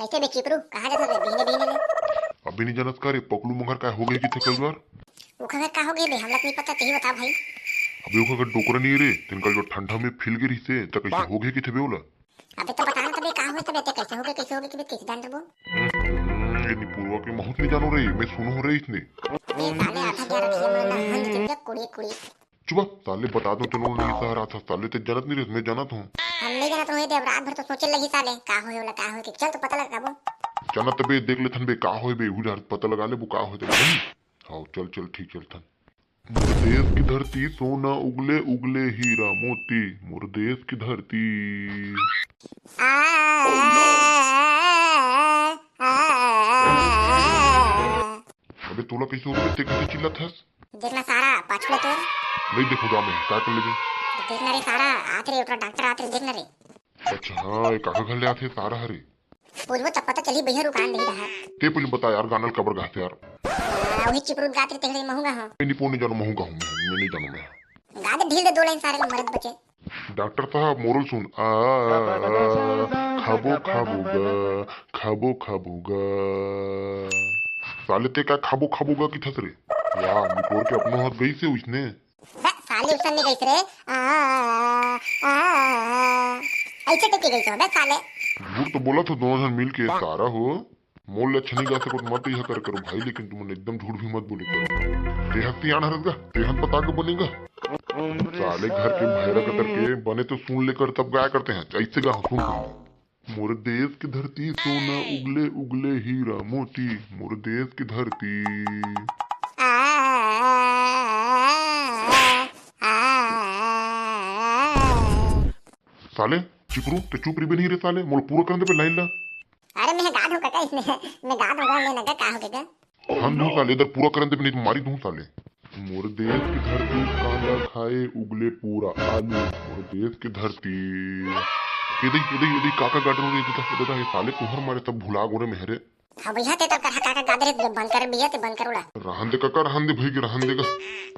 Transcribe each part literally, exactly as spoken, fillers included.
कइसे बे चिपरू, कहाँ जात हस बे बिहने बिहने ले? अबे नहीं जानस का रे, पकलू मगर काय हो गे कथे कल बार? ओखर का हो गे बे, हमला तो नहीं पता, तेही बता भाई। अबे ओखर डोकरा नहीं रे, तेन कल जो ठंडा में फिल गे रहिसे, त कइसे हो गे कथे बे ओला? अबे तो बता ना तबे का होय तबे, ते कइसे हो गे, कइसे हो गे कि बे, कइसे जान देबो? हम्म, ये निपुरवा के महूँ नहीं जानो रे, मैं सुनो हो रे इसने। अबे साले आधा ग्यारह रखिए, मैं ना हंद के कुड़िए कुड़िए। चुप, साले बता दो, चलो नहीं सहर आता, साले ते जानत नहीं रे, मैं जानत हूँ। हम नहीं जानत हूँ, ये देव रात भर तो सोचे लगी साले, का होय ओला, का होय के, चल तो पता लगाबो। चल ना तबे देख लेथन बे, का होय बे, उधार पता लगा लेबो, का होय तबे। हाँ, चल, चल, ठीक, चल थन। मोर देश की धरती सोना उगले उगले हीरा मोती, मोर देश की धरती। आ, आ, आ, आ, आ। अबे तोला कइसे हो गे, ते कइसे चिल्लात हस? देख ना सारा, पाछू ले तोर। नहीं देखो गा मैं, का कर लेबे? देख ना रे सारा, आत रे, ओकरा डॉक्टर आत रे, देख ना रे। अच्छा हाँ, ये काका घर ले आथे सारा हरे। पूछबो तब पता चली भैया रुकान नहीं रहा। ते पहले बता यार, गाना ल काबर गाथे यार? आ, वही चिपरू गात रे तेहरे महूँ गा हूँ। नहीं, नहीं जानो महूँ गा हूँ मैं, मैं नहीं जानो मैं। गा दे ढील दे दो लाइन सारे ल मरद बचे। डॉक्टर साहब मोरल सुन, आ, आ, आ, खाबो खाबो गा, खाबो खाबो गा। साले ते का खाबो खाबो गा कथस रे? वाह, निपोर के अपनो हाथ गई से उसने। बे, साले उसन नहीं गई रे। आ, आ, आ, आ, आ। ऐसे तो की गई सो, बे साले। झूठ तो बोला तो दोनों जन मिल के सारा हो। मोल ले अच्छा नहीं गा सकत मत यह कर करो भाई, लेकिन तुमन एकदम झूठ भी मत बोले करो। तेहन सियान हरस गा, तेहन पता के बनेगा। साले घर के भैरा कतर के बने तो सुन लेकर तब गाया करते हैं। ऐसे गा सुन तुम। मोर देश की धरती सोना उगले उगले हीरा मोती, मोर देश की धरती। आ, आ, आ, आ, आ। साले चिपरू, ते चुप रहिबे नहीं रे साले, मोला पूरा करन दे बे लाइन ला। अरे मैं गा दूं कका इसने, मैं गा दूंगा, ले ना का हो गया? हम दूं साले, इधर पूरा करन दे बे, नहीं तो मारी दूं साले। मोर देश की धरती कांदा खाए उगले पूरा आलू, मोर देश की धरती। ये देख, ये देख, ये देख, काका गाड़ रहे, ये देख, ये देख, ये साले तुहर मारे सब भुला गोरे मेहरे। हाँ भैया, ते तो कहा काका गादे रे, बंद कर भैया, ते बंद कर उड़ा। रहन दे काका, रहन दे भाई के, रहन दे गा।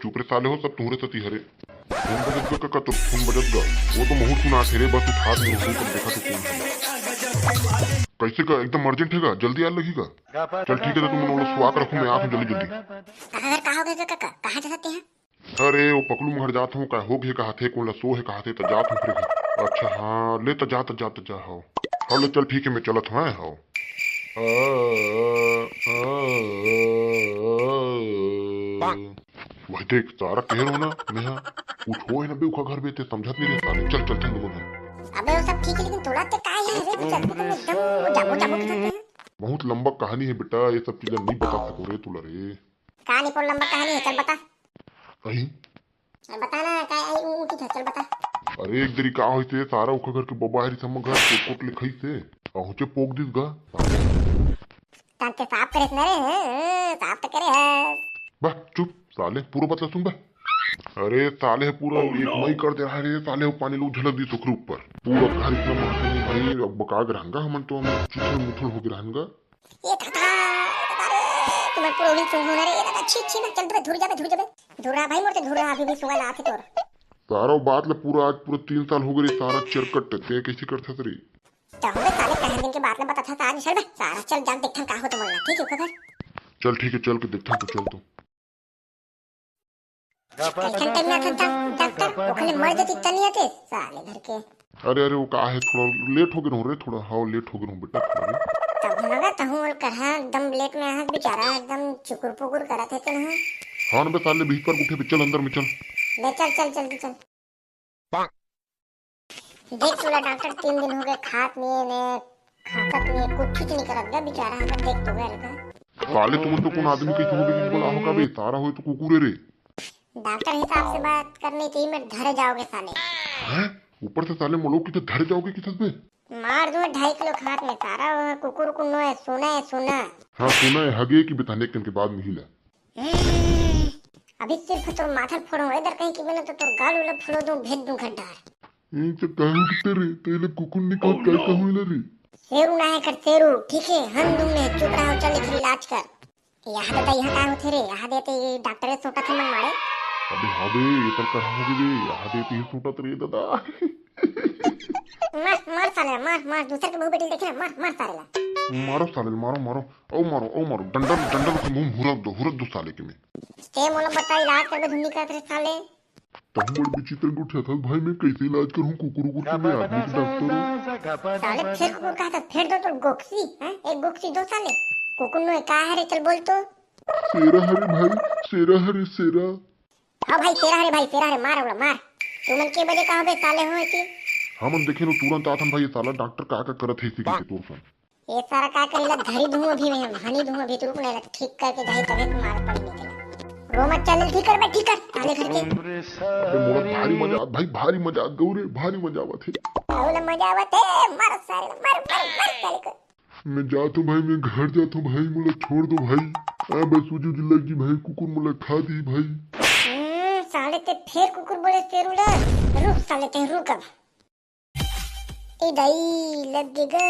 चुप रे साले हो, सब तुहरे सती हरे। खून बजत गा काका, तोर खून बजत गा। वो तो महूँ सुना थे रे, बस उठा दे, तब देखा तो कौन है। कैसे का, एकदम अर्जेंट है गा, जल्दी आ लगी गा। चल ठीक है, तो तुम लोग स्वाक रखो, मैं आ हूँ जल्दी जल्दी। कहाँ घर, कहाँ हो गए काका, कहाँ जा सकते हैं? अरे, वो पकलू महर जात हूँ, का हो गए कहा थे, कौन ला सो है कहा थे, तो जात हूँ फिर। अच्छा, हाँ, ले तो जा, तो जा, तो जा, हो। हाँ, ले चल, ठीक है, मैं चलत हूँ, हाँ, हो। आ, आ, आ, आ। वही देख, सारा कह रहा हूँ ना, मैं हाँ, कुछ हो है ना बे, उखा घर बे, ते समझत नहीं रहता, चल, चल, चल, दोनों जन। अबे, वो सब ठीक है, लेकिन तोला ते काय है रे, कुछ अद्भुत में एकदम वो जाबो, जाबो के साथ है। बहुत लंबा कहानी है बेटा, ये सब चीजें नहीं बता सको रे, तोला रे। का निपोर लंबा कहानी है, चल बता। अही। चल बता ना, का आई ऊ, ऊ की था, चल बता। अरे एक दरी का होइसे, सारा उखा घर के बबा हरी समझ घर के कोट ले खइसे, पहुंचे पोक दिस गा। तांते साफ करे ना रे, हैं, हैं, साफ तो करे है। बा, चुप, साले, पूरा बतला सुन बा। अरे साले, पूरा एक मई कर दे रहा है रे, साले, वो पानी लोग झलक दिस ओकरे ऊपर। पूरा घर इतना महत्व नहीं भाई, अब बका के रहंगा हमन तो, हम चुथल मुथल हो के रहंगा। ए दादा, ए दादा रे, तुम्हारे पूरा उड़ी सुन रे, ए दादा, छी, छी, ना, चल, दूर जाबे, दूर जाबे। दूर रहा भाई, मोर ते दूर रहा, अभी भी सुंगा लात है तोर। तारो बात ले पूरा आज पूरा तीन साल हो गए रे, सारा चरकट ते कैसे करथस रे? तो हम साले कहन दिन के बात ले बता था, आज चल बे, सारा चल जान देखथन का हो तुम लोग, ठीक है, ओकर। चल ठीक है, चल के देखथन तो चल तू। कैसन तनिया था डॉक्टर, ओखले मर जती तनिया ते, साले घर के। अरे, अरे, वो का है, थोड़ा लेट हो गए रहूं रे, थोड़ा, हाँ, लेट हो गए रहूं बेटा, थोड़ा रे। तब हम लगा तहूं और कहा, एकदम लेट में आहत बेचारा, एकदम चुकुर पुकुर करत है तेन। हाँ ना बे, साले भीतर उठे बे, चल अंदर में चल। ले चल, चल, जल्दी चल। देख तोला डॉक्टर, तीन दिन हो गए, खात नहीं है, ने खासत नहीं है, कुछ नहीं करत गा बेचारा, हम देख तो गए लगा। साले तुमन तो कौन आदमी कैसे हो गए, बोला हो का बे, तारा होए तो कुकुरे रे। डॉक्टर हिसाब से बात करनी चाहिए, मैं धरे जाओगे साले। हैं? ऊपर से साले मोलो की तो धरे जाओगे किस बे? मार दूं ढाई किलो खात में, सारा कुकुर को नो है, सोना है, सोना। हाँ, सोना है, हगे की बिताने के बाद नहीं ला। अभी सिर्फ तोर माथा फोड़ो, इधर कहीं की मैंने तो तोर गाल उला फोड़ो दूं, भेज दूं घर डार। ये तो कहूं कि तेरे, तेरे कुकुर निकाल क्या कहूं इला रे? शेरू ना है कर शेरू, ठीक है? हम दूं ने, चुप रहो, चल इधर इलाज कर। यहाँ देता, यहाँ का होते रे? यहाँ देते ये डॉक्टर ने सोटा थे मन मारे। अबे हाँ बे, ये तर कहा हो गई बे, यहाँ देते ही सोटा तेरे दादा। मार, मार साले, मार, मार, दूसरे के बहू बेटी देखे ना, मार, मार साले ला। मारो साले ल, मारो, मारो, अउ मारो, अउ मारो, डंडा, डंडा से मुंह हुरक दो, हुरक दो साले के में। ते मोला बता, इलाज करबे धुन नइ करत रे साले। तहूं बड़ विचित्र गोठियाथस भाई, मैं कइसे इलाज करहूं कुकुर उकुर के, मैं आदमी के डॉक्टर हूं। साले फेर कुकुर कहत हस, फेर दो तोर गोकसी, हैं? एक गोकसी दो साले। कुकुर नोहे का हरे, चल बोल तो। शेरा हरे भाई, शेरा हरे, शेरा। हाँ भाई, शेरा हरे भाई, शेरा हरे, मार ओला, मार। तुमन के बजे कहाँ बे साले हो ऐसे? हमन देखे लो तुरंत आथन भाई, ये साला डॉक्टर का का करत हे इसी के तोर सन। ये सारा का करेला, धरी दूं अभी मैं, हानि दूं अभी, तो रुक ना, ठीक करके जाही तबे तो मार पड़ी नहीं तेला। रो मत, चल ठीक कर बे, ठीक कर, साले घर के। अबे मोला भारी मजा आत भाई, भारी मजा आत गौरे, भारी मजा आवत हे। ओला मजा आवत हे, मार साले, मार, मार, मार साले को। मैं जात हूं भाई, मैं घर जात हूं भाई, मोला छोड़ दो भाई। आ बस सूजी उजी लग गी भाई, कुकुर मोला खा दी भाई। हम्म, साले ते फेर कुकुर बोले शेरू ला। रुक साले ते, रुक अब। ए दाई, लग गे गा।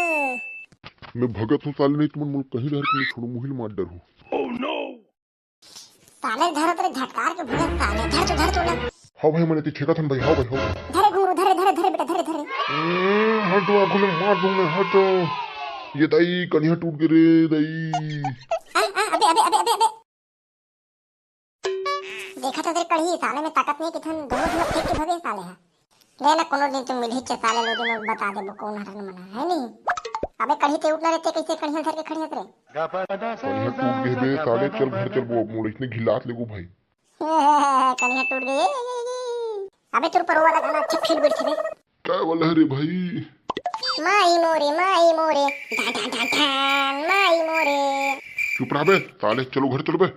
मैं भगत हूं साले, नहीं तुमन मोला कहीं डहर के नहीं छोड़ो, मुहिल मार डर हो। साले धर तेरे झटकार के भूत साले, धर तो, धर तो ना। हाव भाई, मने ते छेकत हन भाई, हाव भाई, हाव। धरे घुंगरू, धरे, धरे, धरे बेटा, धरे, धरे। हम्म, हटो, आगू ले मार दूं मैं, हटो। ये दाई, कनिहा टूट गे रे, दाई। आ, आ, अबे, अबे, अबे, अबे, अबे। देखा था तेरे कढ़ी, साले में ताकत नहीं, किथन दोनों झन फेंक के भगे साले हा। ले ना, कोनो दिन तुम मिलही के साले, लो दिन बता देबो कौन हरन मना, है नहीं? अबे कढ़ी ते उठना रहते, कैसे कढ़िया धर के खड़ी हत रे? कनिहा टूट गे बे साले, चल घर चलबो अब, मोला इसने घिलात लेगो भाई। कनिहा टूट गई। अबे तोर पर वो वाला गाना अच्छा feel बैठे रे। काय वाला है रे भाई? माई मोरे, माई मोरे, ढान, ढान, ढान, ढान, माई मोरे। चुप रह बे साले, चलो घर चलो बे।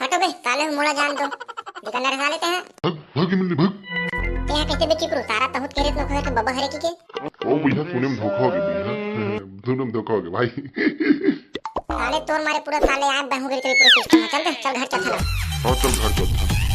हटो बे साले, मोला जान दो। निकल रे साले ते हैं। भाग, भाग मिल्ली, भाग। ते हैं कैसे बे चिपरू? सारा तहुत के रेत में खोया के बबा हरे की के? ओ भैया, सुने में धोखा हो गया भैया। सुने में धोखा हो गया भाई। साले तोर मारे पूरा साले आए बहू गिर के पूरा system है। चल बे, चल घर चल, चल। हाँ, चल घर चल, चल।